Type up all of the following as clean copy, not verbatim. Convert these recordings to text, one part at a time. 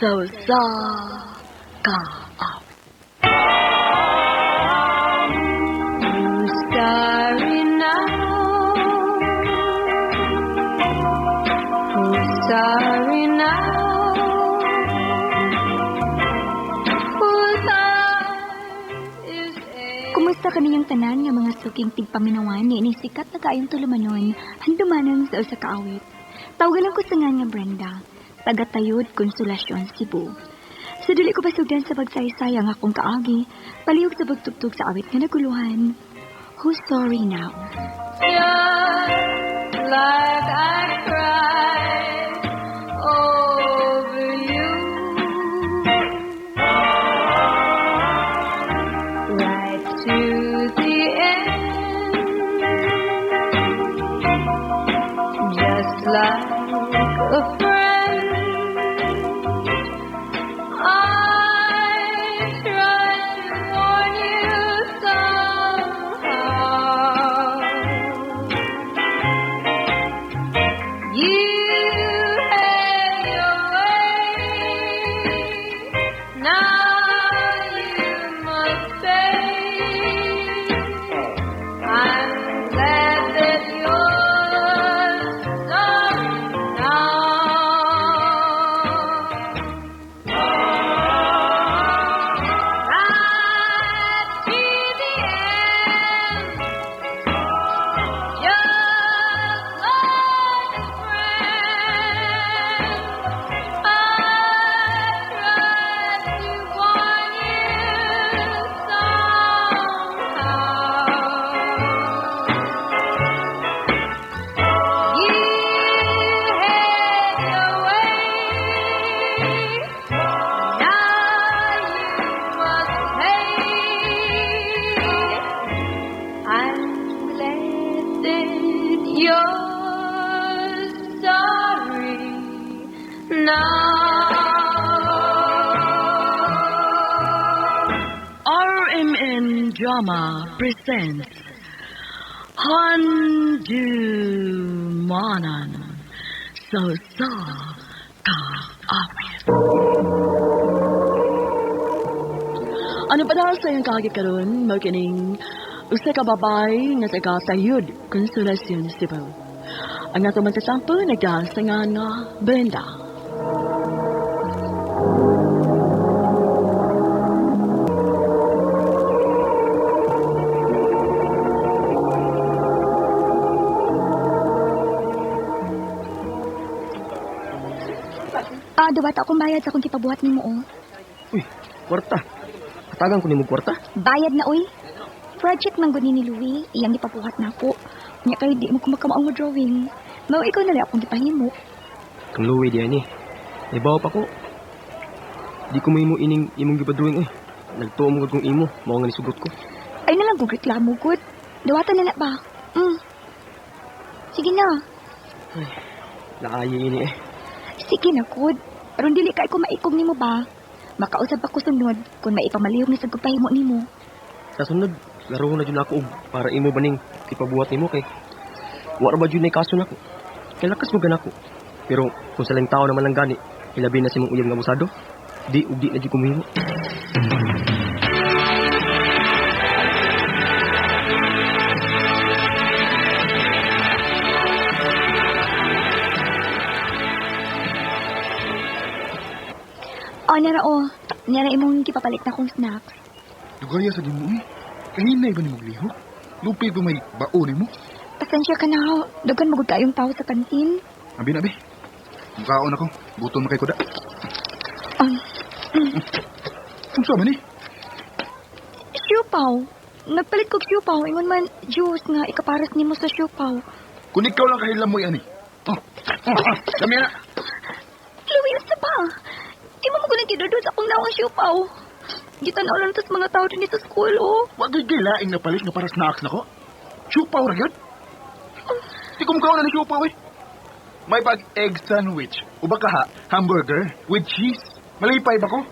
Sa usa ka awit. Who's sorry now? Who's sorry now? Whose heart is aching? Kumusta kaninyong tanan nga mga suking tigpaminawan ni ining sikat na kaayong tulumanon, handumanan sa usa ka awit. Tawgalan ko sa nga Brenda, taga-Tayod, Konsolasyon, Cebu. Sa dili ko pasugdan sa pagsaysay ang akong kaagi, palihog sa pagtugtog sa awit nga naguluhan. Who's sorry now? Just like I cried over you. Right to the end, just like a friend. I tried to warn you somehow. You had your way. Now you must pay. I'm glad that you're sorry now. Right to the end, just like a friend. I tried to warn you somehow. You had your way. Now you must pay. I'm glad that you're sorry now. RMN Drama presents Handumanan sa usa ka awit. Ano pa na sa iyong kaagi karon mao kining usa ka babay nga taga Tayud, Konsolasyon, Cebu. Ang atong mantatampo nagdaan sa nga Brenda. Duwata akong bayad sa akong gipabuhat nimo, oh. Uy, kwarta. Hatagan ko nimo kwarta. Bayad na, oy. Project man gud ni Louie, iyang gipabuhat nako. Nya kay di mo ko makamao nga drawing. Mao ikaw na lang akong gipahimo. Kang Louie di ani. Ibaw pa ko. Di ko mahimo ining imong gipadrawing oy. Nagtuo mo gud kung imo, mao nga nisugot ko. Ay na lang kog reklamo gud. Duwata na na ba? Sige na. Ay, naayi ini eh. Sige na gud. Aron dili kay ko maikog nimo ba? Makausab ako sunod kung maipamalihog ni sa pahimo nimo. Sa sunod, laro na jud ako og para imo baning ipabuhat nimo kay wa ra ba jud nay kaso nako. Kay lakas mo ganako. Pero kung sa laing tao naman lang gani, ilabi na sa imong uyab nga abusado, di ug di na jud ko mohimo. Oh, nara oh. Nara imong gipapalit na kong snacks. Dugaya sa gimo eh. Kahinay ba ni maglihok? Lupi pa may bao nimo. Pasensya ka na ho. Daghan magud kayong tao sa kantin. Abi na be. Mukaon ako. Gutom na kay kuda. Unsa man ni? Siupaw. Nagpalit kog siupaw. Ingon man juice nga ikaparas nimo sa siupaw. Kung ikaw lang kahilam mo ani. Oh. Oh, ah, dami na. Louie, unsa ba? Di mo magulang gidudod akong nawang siupaw. Gitan-aw lang tas mga tao dinhi sa school, oh. Wa gyud gilaing napalit nga para snacks nako. Siupaw ra gyud. Di ko mukaon na ni siupaw eh. May pag egg sandwich o baka ha, hamburger with cheese. Malipay ba ko?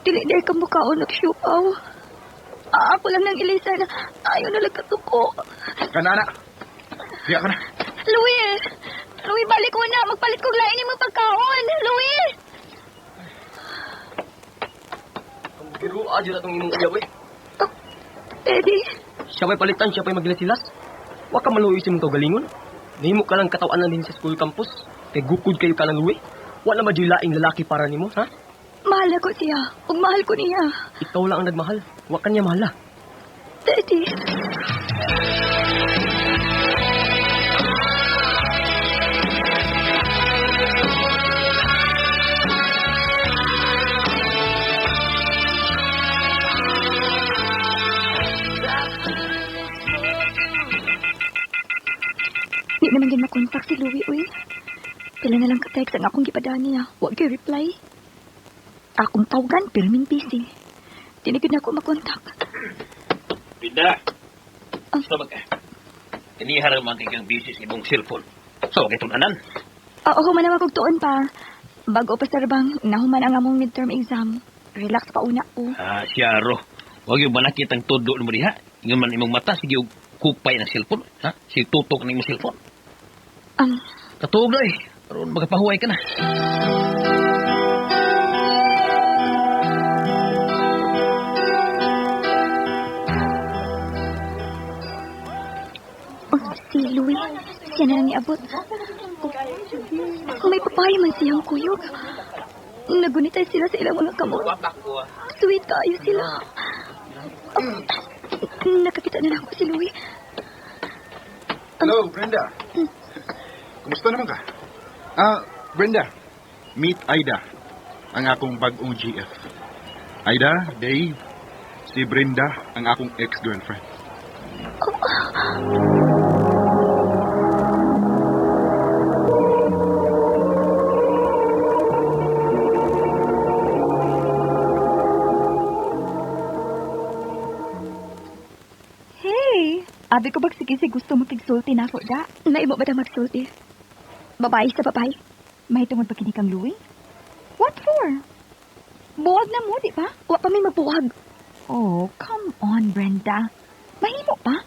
Dili dahil ka mukaon og siupaw. Ako lang nang ilisan. Ayaw na lang katuko. Kanana. Diya ka na. Louie! Louie, balik ko na. Magpalit kog lain imong pagkaon. Louie! Biro, adyo na itong imong uyab eh. Oh, Teddy. Siya pa'y palitan, siya pa'y magilasilas. Wa ka maluoy sa imong kaugalingon. Nahimo ka lang katawanan din sa school campus. Kay gukod kayo ka lang luwi. Wa na madyo'y laing lalaki para nimo, ha? Mahal ako siya. Ug mahal ko niya. Ikaw lang ang nagmahal. Wa ka niya mahala. Teddy. Di naman din makontak si Louie, uy. Pila na lang ka-text ang akong gipadaan niya. Wa gyud reply. Akong tawagan, pirming busy. Di na gyud na ako makontak. Pinda. Ah. Sa ka. Iniharang man kay kang busy sa imong cellphone. So, kay tunanan. Oo, human na tuon pa. Bago pa sir bang, nahuman ang among midterm exam. Relax pa una ko. Ah, siya ro. Wag yung manakit ang todo mo diha. Ingon man imong mata sige og kupay ng cellphone, ha? Sige tutok ng imong cellphone. Katuog na eh. Aron makapahuway ka na. Oh, si Louie, siya na lang iabot. Oh, may papaya man siyang kuyog. Nagunitay sila sa ilang mga kamot. Sweet kaayo sila. Oh, nakakita na lang ako si Louie. Hello, Brenda. Kumusta naman ka? Brenda, meet Aida, ang akong bagong GF. Aida, Dave, si Brenda, ang akong ex-girlfriend. Hey, abi ko bag sige gusto mo tigsulti na ako da. Naimo ba na magsulti? Babae sa babae. May tungod pa kini kang Louie? What for? Buwag na mo, di ba? Wa pa may magbuwag. Oh, come on, Brenda. Mahimo pa.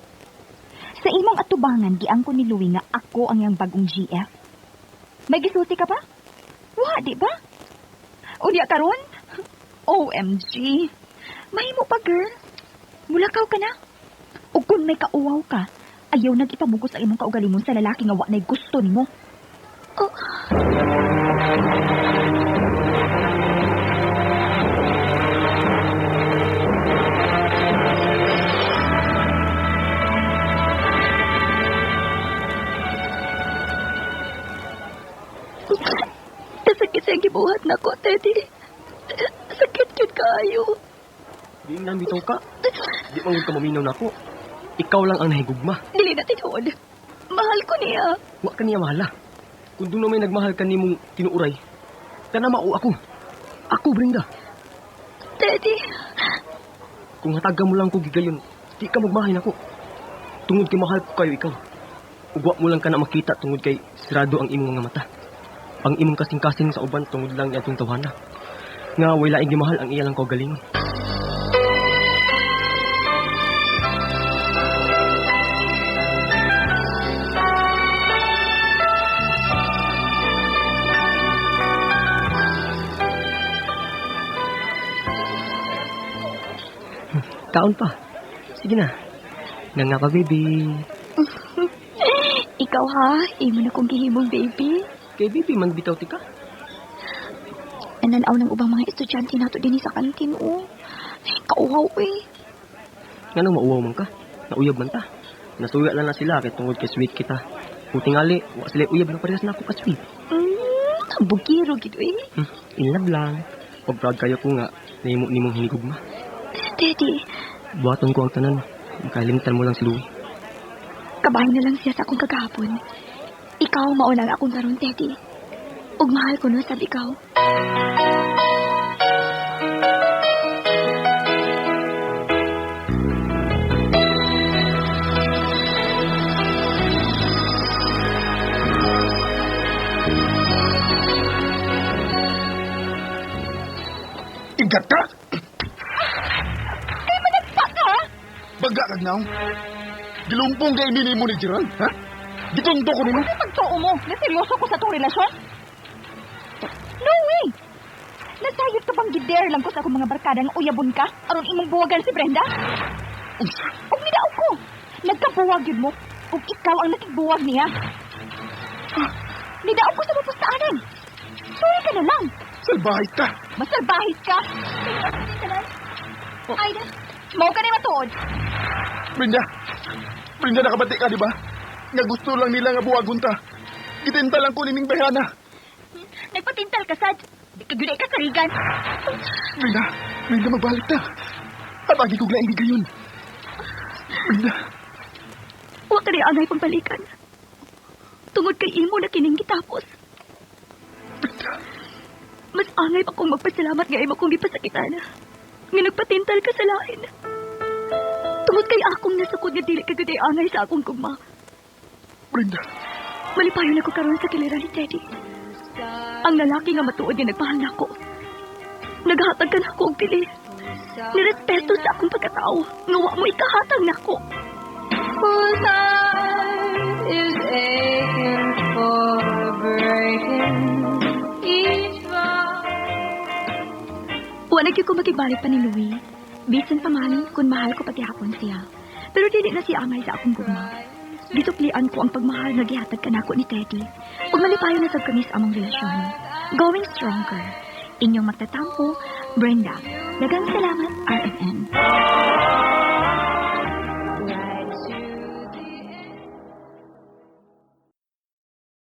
Sa imong atubangan, giangko ni Louie nga ako ang iyang bagong GF. May gisulti ka pa? Wa, di ba? O diya karon? OMG. Mahimo pa, girl. Mulakaw ka na. O kung may kauwaw ka, ayaw nag-ipamugos ang imong kaugalingon sa lalaki nga wa na'y gusto nimo. Oh. Kasakit sa gibuhat na ko, Teddy. Sakit yun kaayo. Di na bitaw ka. Di man gud ka maminaw nako. Ikaw lang ang nahigugma. Dili na tinuod. Mahal ko niya. Wa ka niya mahala. Kung doon may nagmahal ka nimong tinuuray, kana mao ako. Ako, Brenda. Teddy. Kung hatagan mo lang ko gigayon, di ka magmahal nako. Tungod kay mahal ko kayo ikaw. Ug wa mo lang ka na makita tungod kay sirado ang imong mga mata. Ang imong kasing-kasing sa uban tungod lang niadtong tawhana. Nga way laing gimahal ang iya lang kaugalingon. Kaon pa. Sige na. Nga pa, baby. Ikaw ha, imo na kong gihimong baby. Kay baby man bitaw ti ka. Nananaw ng ubang mga estudyante nato dinhi sa kantin, oh. Kauhaw, eh. Nganong mauwaw man ka? Nauyab man ta. Nasuya lang na sila kay tungod kay sweet kita. Putingali, wa sila uyab na parehas na ako ka sweet. Bugiro gid eh. In love lang. Pag proud kayo ko nga nahimo nimong hinigugma. Teddy. Buhaton ko ang tanan. Makalimtan mo lang si Louie. Kabahin na lang siya sa akong kagahapon. Ikaw mauna ang akong karon, Teddy. Ug mahal ko no sab ikaw. Igat ka? Kay managpa ka? Baga kag naong. Gilumpong kay minimo ni Gerald, ha? Gitungto ko nimo. Ano pagtuo mo? Na seryoso ko sa tong relasyon? No way! Nasayod ka bang Aron gidare lang ko sa akong mga barkada nga uyabon ka, aron imong buwagan si Brenda. Unsa? Ug nidaog ko. Nagkabuwag yun mo. Ug ikaw ang nakigbuwag niya. Nidaog ko sa mapustaanan. Sorry ka na lang. Salbahis ka! Masalbahis ka. Ay, mao ka na matuod. Brenda! Brenda, nakabati ka, di ba? Nga gusto lang nila nga buwagon ta. Gitinta lang ko ni Ming Bayana. Nagpatintal ka, Sad. Di ka gyud ay kasarigan. Brenda! Brenda, magbalik ta. Habagi kog laing gigayon. Brenda! Wa ka rin angay pagbalikan. Tungod kay imo na kining gitapos. Brenda! Mas angay pa kong magpasalamat nga imo kong gipasakitan. Nga nagpatintal ka sa lain. Tungod kay akong nasukod nga dili ka gyud ay angay sa akong gugma. Brenda! Malipayon ako karon sa kiliran ni Teddy. Ang lalaki nga matuod nga nagmahal nako. Naghatag ka nako og pili. Nirespeto sa akong pagkatao. Nga wa mo ikahatag nako. Whose heart is aching for breaking each vow. Wa na gyud ko makibalik pa ni Louie. Bisan pa man kung mahal ko pagihapon siya. Pero dili na siya angay sa akong gugma. Gisuklian ko ang pagmahal nga gihatag kanako ni Teddy. Ug malipayon na sad kami sa among relasyon. Going stronger. Inyong magtatampo, Brenda. Daghang salamat, RMN.